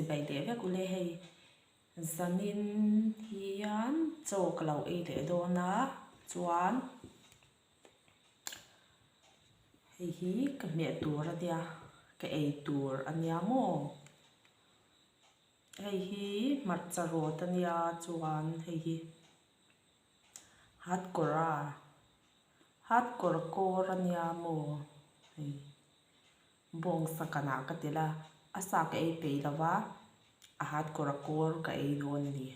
Chibai leh vek ule hei zanin hian chaw ka lo ei leh dawn a chuan hei hi ka hmeh tur a nia ka ei tur a nia maw hei hi hmarcha rawt a nia chuan hei hi hatkawra hatkawr kawr a nia maw hei. Bawngsa kanah ka tel a, a sa ka ei peih lo va, a hatkawr a kawr ka ei dawn a ni.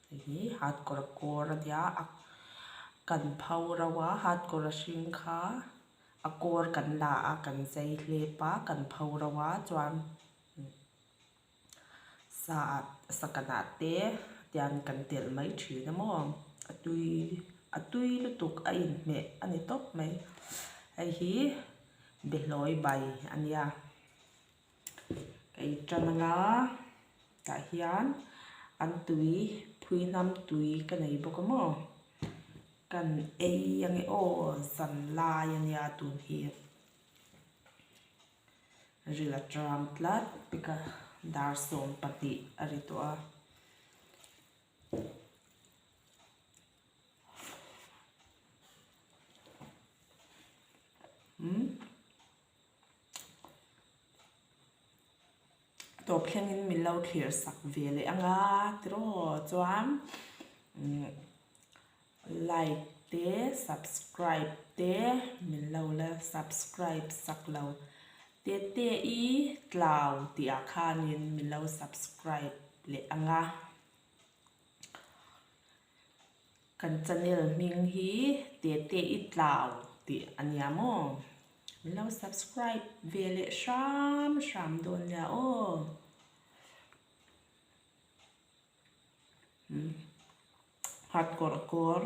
Hei hi hatkawr a kawr a nia, a kan pho rauh a, hatkawr a hring kha a kawr kan la a, kan zai hlep a, kan pho rauh a chuan sa ah sa kanah te tian kan telh mai thin a maw a tui a tui lutuk a inhmeh a ni tawp mai hei hi behlawi bai a nia ka ei tan anga tah hian an tui phui hnam tui ka nei bawk a maw kan ei ange aw zan lai a nia tun hi. Ril a tram tlat bik a, dar 12 a ri tawh a. Umm tawp thlengin min lo thlir sak ve leh ang a tiraw chuan umm. Like te subscribe te min lo la subscribe sak lo te te i tlau tih ah khanin min lo subscribe leh ang a. Kan channel hming hi te te i tlau tih a nia maw? Min lo subscribe ve leh hram hram dawn nia aw. Hatkawr kawr.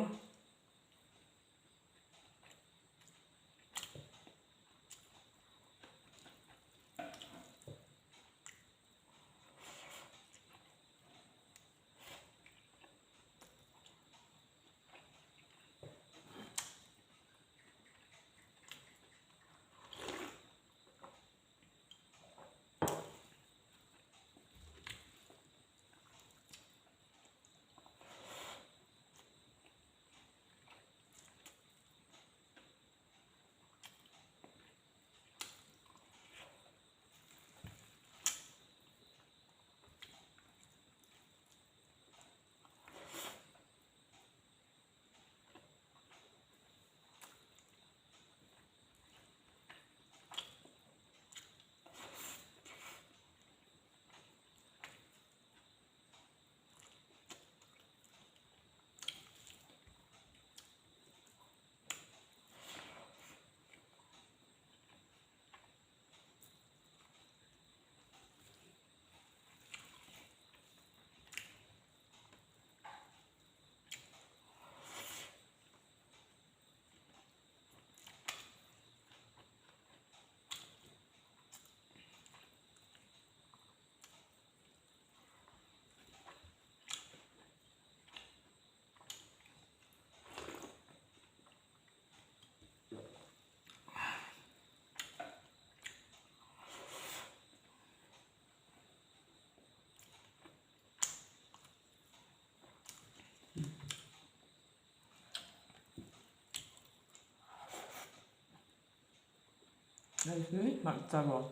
Hei hi hmarcha rawt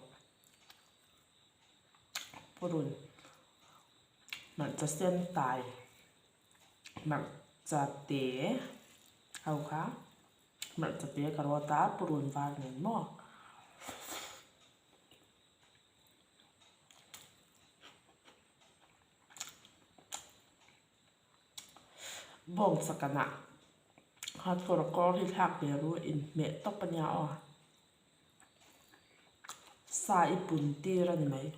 purun hmarcha sen tai hmarcha te ho kha hmarcha te ka rawt a purun var nen maw. Bawngsa kanah hatkawr kawr hi thlak ve ru inhmeh tawp a nia aw. Sa i pun tir a ni mai.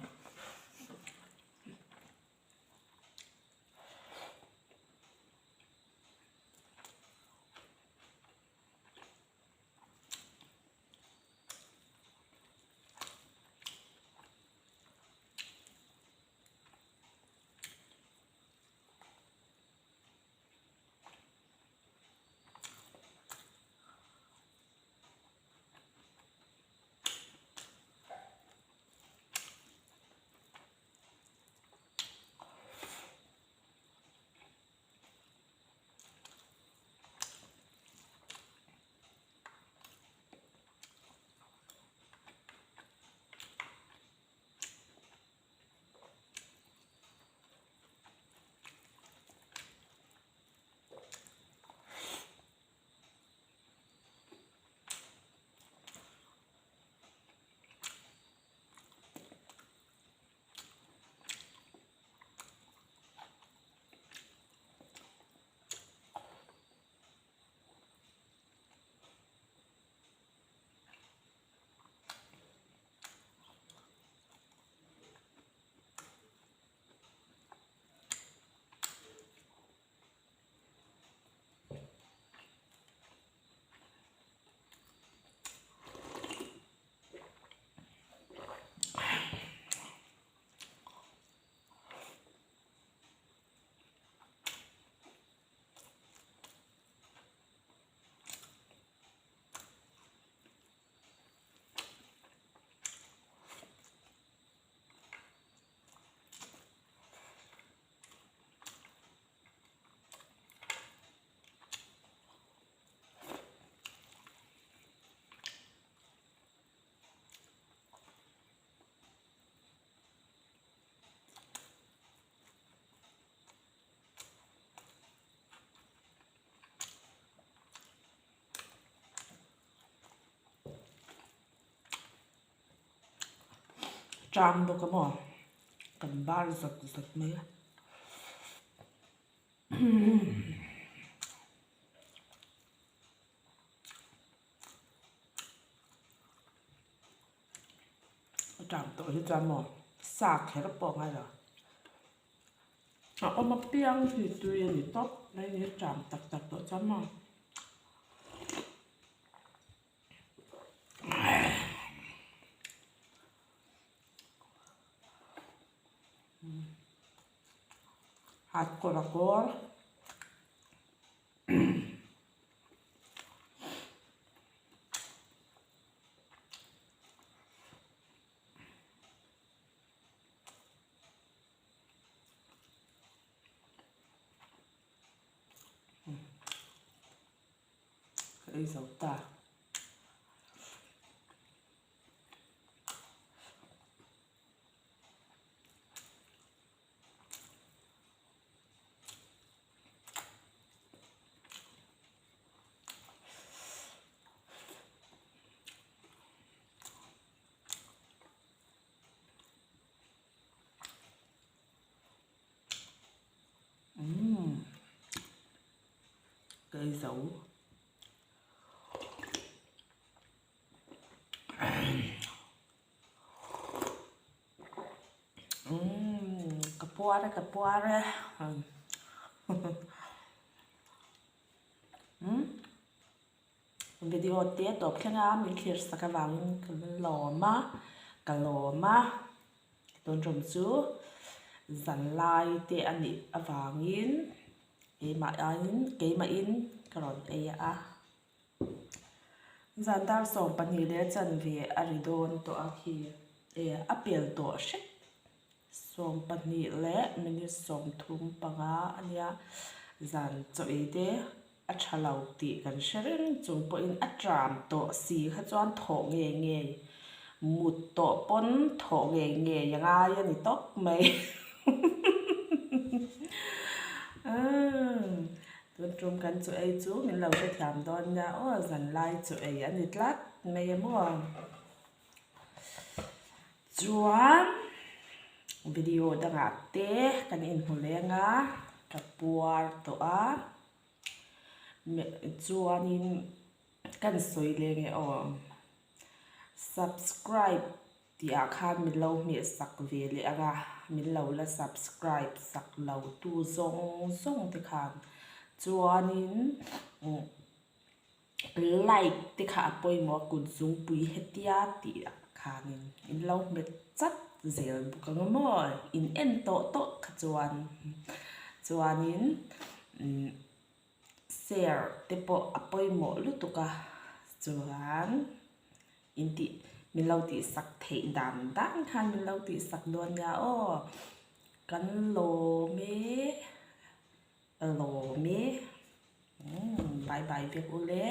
Ṭam bawk a maw kan bar zawt zawt mai a. A ṭam tawh hi chuan maw sa kher pawh a ngai lo. A awm apiang hi tui a ni tawp mai a ni a ṭam tak tak tawh chuan maw. Hat kawr a kawr. Ka ei zo ta. Umm ka ei zo. Umm ka puar e ka puar e umm video te tawp thleng a min thlir sak avangin ka lawm a ka lawm a tun tum chu zan lai te a nih avangin keimah aiin keimahin ka rawn ei a. Zan dar 12 leh chanve a ri dawn tawh a khi e a pel tawh hrep 12 leh minute 35 a nia zan chaw ei te a tha lo tih kan hre reng chung pawhin a tram tawh si kha chuan thawh ngei ngei mut tawh pawn thawh ngei ngei a ngai a ni tawp mai. Tun tum kan chu ei chu min lo hrethiam dawn nia aw zanlai chu ei a ni tlat mai a maw. Chuan video dangah te kan inhmu leng a ka puar tawh a chuanin kan sawi leng e aw subscribe Tih ah khan min lo hmeh sak ve leh ang a, min lo la subscribe sak lo tu zawng zawng te khan chuanin like te kha a pawimawh a kut zungpui hetia tih ah khanin in lo hmet chat zel bawk ang a maw in en tawh tawh kha chuan chuanin share te pawh a pawimawh lutuk a chuan. In tih min lo tih sak theih dan dan khan min lo tih sak dawn nia aw. Kan lawm e, ka lawm e. Umm bye bye vek u le.